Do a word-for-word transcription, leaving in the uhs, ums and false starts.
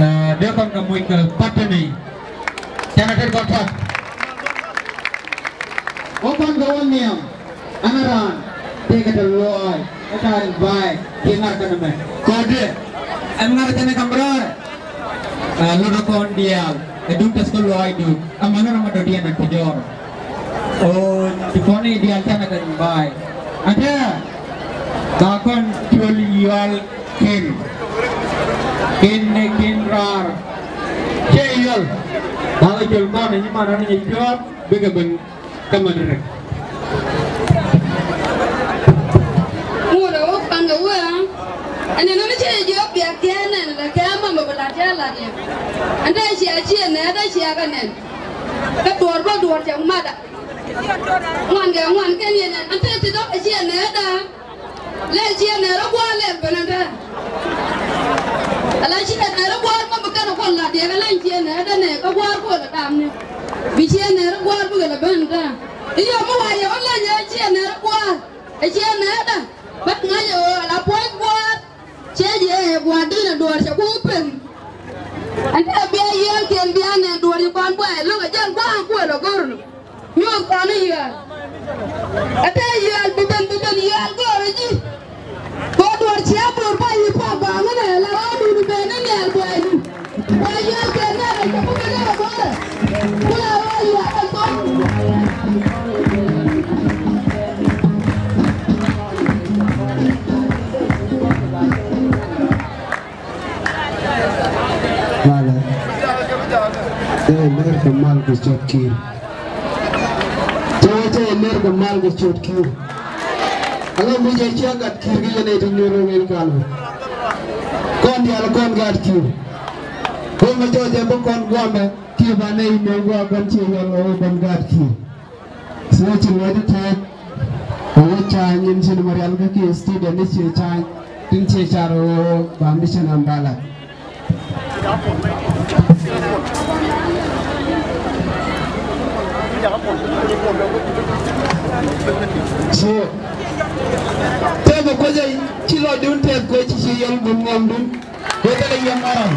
Ɛ, dee kɔn kɛ muc kɛ pa̱t tini. Canɛ tet kɔn pa̱t. Wä kɔn kɛ wä nhiam. Ɛn raan tëëkɛ te luɔɔy ɛ ta̱a̱ in ba̱a̱y ti ŋa̱r kɛn ɛmɛ. Kɔn diɛ ɛn ŋa̱r kɛn ɛ ka̱m rɔɔdɛ. Ɛ, lotdɛ kɔn diaal ɛ duk tɛth kä luɔɔydu. Ɛmɛ ni ram ɛ dɔ̱diɛn ɛn ti jɔɔr. Ɔ, ti kɔn i̱ diaal canɛ kɛn ba̱a̱y. Ɛn tɛɛ ba kɔn cuɔl yual ken. Ken ni ken raar. Cɛ yual. Ba kɛ cuɔl kɔn i̱ nyiman ɔn i̱ cuɔl bikɛ ben. Kä män rɛk. Ŋuɔ̱t ɛ wä pa̱n kɛ wee. Ɛn ɛn ni cɛ jiök biak kɛn ɛn lɛ kɛ mama bɛ lat cɛ lat yɛ. Ɛn tɛ cia ciɛ nɛ tɛ cia kɛ nɛn. Kä duɔ̱ɔ̱r bä duɔ̱ɔ̱r cɛ ŋua̱tdä. Ŋuan kɛ ŋuan kɛn yɛn ɛn tɛ ti dɔ̱k ɛ ciɛ nɛ tɛ. Lɛ ciɛ nɛɛrä gua̱a̱r lɛ ben ɛn tɛ. Ala ciɛ nɛɛrä gua̱a̱r mɔ bi kɛn kuɔn la diɛk ala ciɛ nɛɛrä dɛ nɛ kä gua̱a̱r kuɔn la dam ni. Bi ciɛ nɛɛrä gua̱a̱r bikɛ la ben ɛn tɛ. I̱ yɔ mi wa yɛ wä lɛ nyɛ ciɛ nɛɛrä gua̱a̱r. Ɛ ciɛ nɛɛrä dɛ. Bä ŋa̱c ɛ ɣöö ala puɔ̱ny gua̱a̱r. Ciɛ jiɛ ɛ gua̱a̱r di̱n ɛ duɔ̱ɔ̱r cɛ ku pen. Ɛn tɛ bia yiëël kiɛn bia nɛ duɔ̱ɔ̱r yi kɔn buay lo̱k ɛ jɛn gua̱a̱r kuɔn la go̱r ni. Nyuɔth kɔn i̱ yɔal. Ɛ tɛ yɔal bi ben bi ben yɔal go̱o̱rä ji̱. Kɛ duɔ̱ɔ̱r cia bo̱o̱r ba yi̱ pɔk ba ŋun ɛ la rɔɔdun ben ni nhial buɔydu. Ba yɔal kɛ nhial ɛ cɛ bukɛ lɛ rɔ go̱o̱rä. Ku la rɔɔd yɔal ɛ kɔn. Malɛ. Cɛ ler kɛ mal kɛ ciöt Kiir. Cɛ wä cɛ ler kɛ mal kɛ ciöt Kiir. Ala mi cɛ cia gat Kiir kɛ yɛn ɛ ti nyuur rɛ ŋɛn kal bä. Kɔn diaal kɔn gat Kiir. Kɔn mɛ cɛ wä cɛ bä kɔn guamɛ Kiir ba nɛ imɛ gua kɔn ciɛ yɔl wä bän gat Kiir. Thilɛ ci luɔcdä tɛth. Kɛ wä ca̱a̱ny in cin mɛ rial kä kiɛ student ni ciɛ ca̱a̱ny tin ciɛ car wä ba mission ambala. Ci tɛth kuecä ci lɔcdun tɛth kuec ci ci yɔl gun ŋuɔmdun. Wekɛ lɛ yɛn ŋa̱rɔn.